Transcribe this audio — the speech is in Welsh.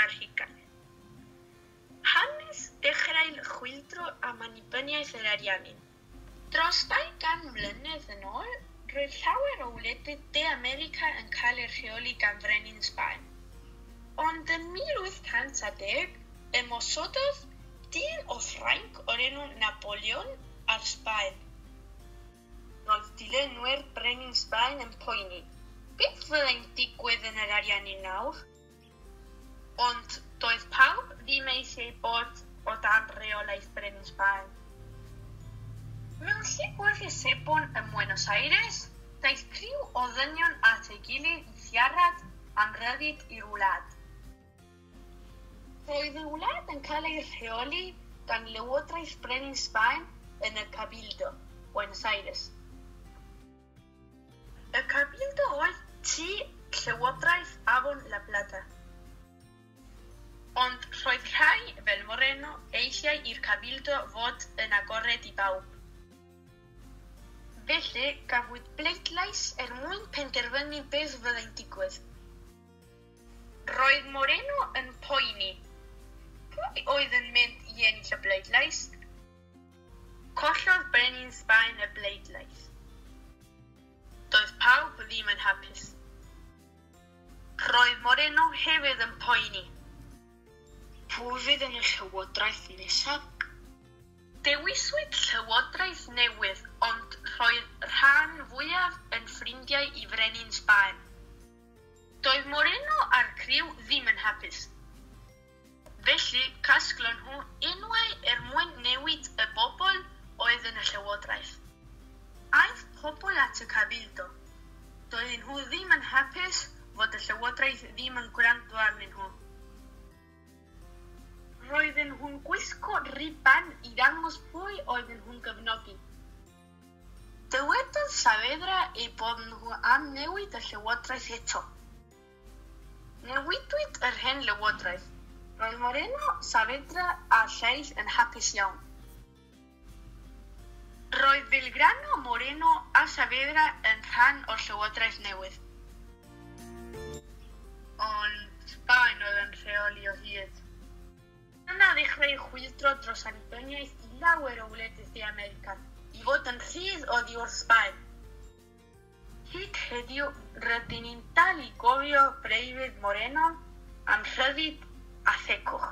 ar hugain. Hanes dechrau'r chwyldro am annibyniaeth yr Ariannin. Dros 200 mlynedd yn ôl, roedd llawer o wledydd De America yn cael eu rheoli gan frenin Sbaen. Ond yn 1810, ymosododd dyn o Ffrainc o'r enw Napoleon ar Sbaen. Roedd dilynwyr brenin Sbaen yn poeni. Beth fyddai'n digwydd yn yr Ariannin nawr? Ond doedd pawb ddim eisiau bod o dan reolaeth brenin Sbaen. Mewn lle gwerthu sebon ym Muenos Aires, daeth criw o ddynion at ei gilydd i siarad am ryddid i'r wlad. Roedd y wlad yn cael ei rheoli gan Lywodraeth Brenin Sbaen yn y Cabildo, Buenos Aires. Y Cabildo oedd tŷ Llywodraeth Afon La Plata. Ond roedd rhai, fel Moreno, eisiau i'r Cabildo fod yn agored i bawb. Felly, cafwyd pleidlais er mwyn penderfynu beth fyddai'n digwydd. Roedd Moreno yn poeni. Pwy oedd yn mynd i ennill y bleidlais? Collodd brenin Sbaen y bleidlais. Doedd pawb ddim yn hapus. Roedd Moreno hefyd yn poeni. Pwy fydd yn y llywodraeth nesaf? Dewiswyd llywodraeth newydd ond roedd rhan fwyaf yn ffrindiau i frenin Sbaen. Doedd Moreno a'r criw ddim yn hapus. Felly casglon nhw enwau er mwyn newid y bobl oedd yn y llywodraeth. Aeth pobl at y Cabildo. Doedden nhw ddim yn hapus fod y llywodraeth ddim yn gwrando arnyn nhw. Roedden nhw'n gwisgo ruban i ddangos pwy oedden nhw'n gefnogi. Dywedodd Saavedra eu bod nhw am newid y llywodraeth eto. Newidwyd yr hen lywodraeth. Roedd Moreno, Saavedra a lleill yn hapus iawn. Roedd Belgrano, Moreno a Saavedra yn rhan o'r llywodraeth newydd. Ond Sbaen oedd yn rheoli o hyd. Yna ddechrau chwyldro dros annibyniaeth i lawer o wledydd De America i fod yn rhydd oddi wrth Sbaen. Hyd heddiw, rydyn ni'n dal i gofio breuddwyd Moreno am rhyddid a thegwch.